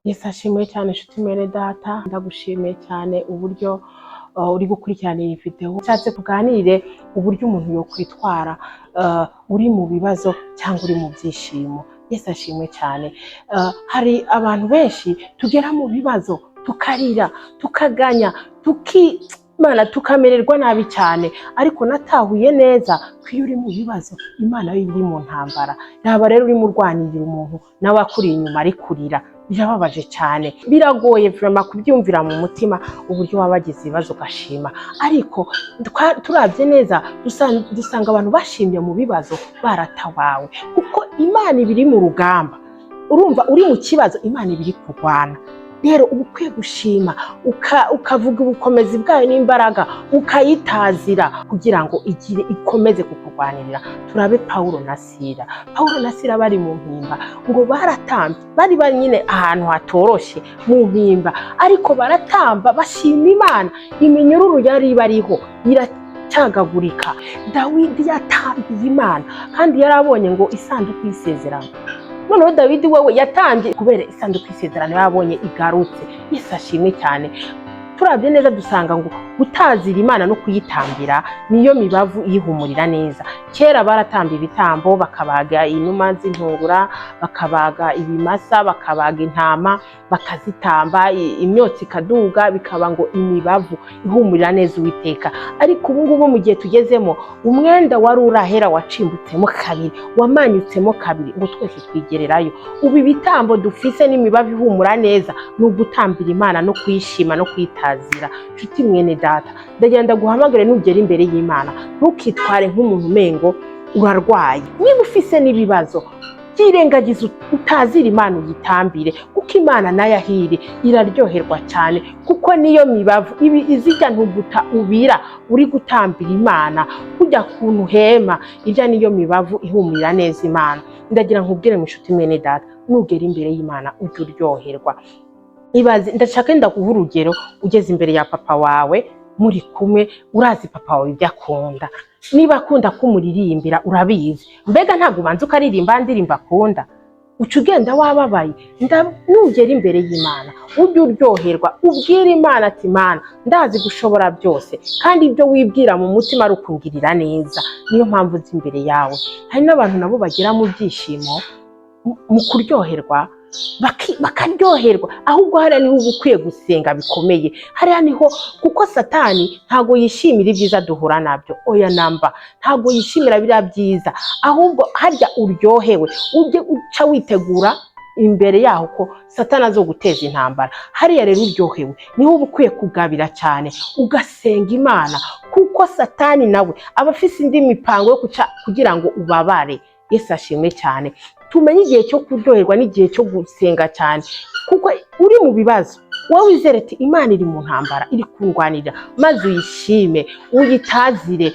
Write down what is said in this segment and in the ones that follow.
Yesu ashimwe cyane, inshuti mwene data. Ndagushimiye cyane uburyo uri gukurikirana iyi video. Nshatse tuganire uburyo umuntu yokwitwara uri mu bibazo cyangwa uri mu byishimo. Yesu ashimwe cyane. Hari abantu benshi tugera mu bibazo tukarira, tukaganya, tuki Imana, tukamererwa nabi cyane. Ariko natahuye neza ko iyo uri mu bibazo, Imana yo iri mu ntambara. Yaba rero urimo urwanirira umuntu, nawe akuri inyuma ari kurira, birababaje cyane. Biragoye vraiment kubyumvira mu mutima uburyo waba wagize ibibazo ugashima. Ariko turabye neza, dusanga abantu bashimye mu bibazo baratabawe, kuko Imana iba iri mu rugamba. Urumva, uri mu kibazo, Imana iba iri kurwana. Rero uba ukwiye gushima, ukavuga ubukomezi bwayo n'imbaraga, ukayitazira kugira ngo igire ikomeze kukurwanirira. Turabe Pawulo na Sila. Pawulo na Sila bari mu mpimba, ngo baratambye. Bari nyine ahantu hatoroshye mu mpimba, ariko baratamba, bashima Imana. Iminyururu yari ibariho iracagagurika. Dawidi yatambiye Imana, kandi yarabonye ngo isanduku y'isezerano. Noneho Dawidi wewe yatambye kubera isanduku y'isezerano yabonye igarutse. Yesu ashimwe cyane. Turabye neza, dusanga ngo gutazira Imana no kuyitambira niyo mibavu iyihumurira neza. Kera baratamba ibitambo, bakabaga inuma z'intungura, bakabaga ibimasa, bakabaga intama, bakazitamba, imyotsi ikaduga, bikaba ngo imibavu ihumurira neza Uwiteka. Ariko ubu ngubu, mu gihe tugezemo, umwenda wari urahera wacimbutsemo kabiri, wamanyutsemo kabiri, ngo twese twigererayo. Ubu ibitambo dufise n'imibavu ihumura neza ni ugutambira Imana no kuyishima no kuyitazira. Nshuti mwene data, ndagenda guhamagare: nugera imbere y'Imana, ntukitware nk'umuntu umengo urarwaye. Niba ufise n'ibibazo, byirengagiza, utazira Imana, uyitambire, kuko Imana nayo ahiri iraryoherwa cyane, kuko niyo mibavu ibi izijya ntuguta ubira uri gutambira Imana kujya kuntu uhema irya, niyo mibavu ihumurira neza Imana. Ndagira nkubwire mu inshuti mwene data, nugera imbere y'Imana ujye uryoherwa. Ibaze, ndashaka ndaguha urugero: ugeze imbere ya papa wawe, muri kumwe, urazi papa wawe ibyo akunda. Niba akunda ko umuririmbira, urabizi. Mbega ntabwo ubanza ukaririmba ndirimbo akunda, uca ugenda wababaye? Nugera imbere y'Imana ujye uryoherwa, ubwire Imana ati: "Imana, ndazi gushobora byose, kandi ibyo wibwira mu mutima ari ukungirira neza, niyo mpamvu nzi imbere yawe." Hari n'abantu nabo bagera mu byishimo, mu kuryoherwa, bakaryoherwa. Ahubwo hariya niho uba ukwiye gusenga bikomeye. Hariya niho, kuko Satani ntabwo yishimira ibyiza duhura nabyo, oya namba. Ntabwo yishimira biriya byiza. Ahubwo harya uryohewe, ujye uca witegura imbere yaho ko Satani azoguteza intambara. Hariya rero uryohewe niho uba ukwiye kugabira cyane, ugasenga Imana, kuko Satani nawe aba afise indi mipango yo kuca kugira ngo ubabare. Yesu ashimwe cyane. Tumenye igihe cyo kuryoherwa n'igihe cyo gusenga cyane, kuko uri mu bibazo, wowe wizere ati: "Imana iri mu ntambara, iri kundwanirira," maze uyishime, uyitazire,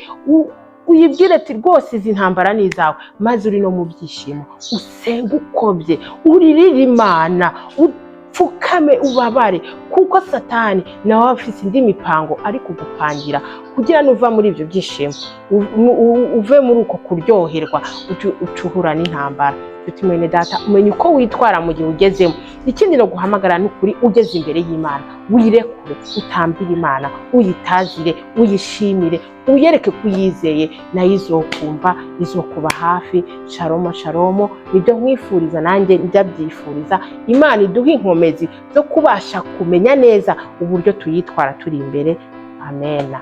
uyibwire ati: "Rwose izi ntambara ni izawe." Maze uri no mu byishimo, usenge ukobye, uririre Imana, upfukame, ubabare, kuko Satani nawe aba afise indi mipango ari kugupangira kugira nuva muri ibyo byishimo, uve muri uko kuryoherwa, uce uhura n'intambara. Nshuti mwene data, umenya uko witwara mu gihe ugezemo. Ikindi no guhamagara ni ukuri: ugeze imbere y'Imana, wirekure, utambire Imana, uyitazire, uyishimire, uyereke ko uyizeye, nayo izokumva, izokuba hafi. Shalomo, shalomo. Nibyo nkwifuriza, nanjye ndabyifuriza. Imana iduhe inkomezi zo kubasha kumenya neza uburyo tuyitwara turi imbere. Amena.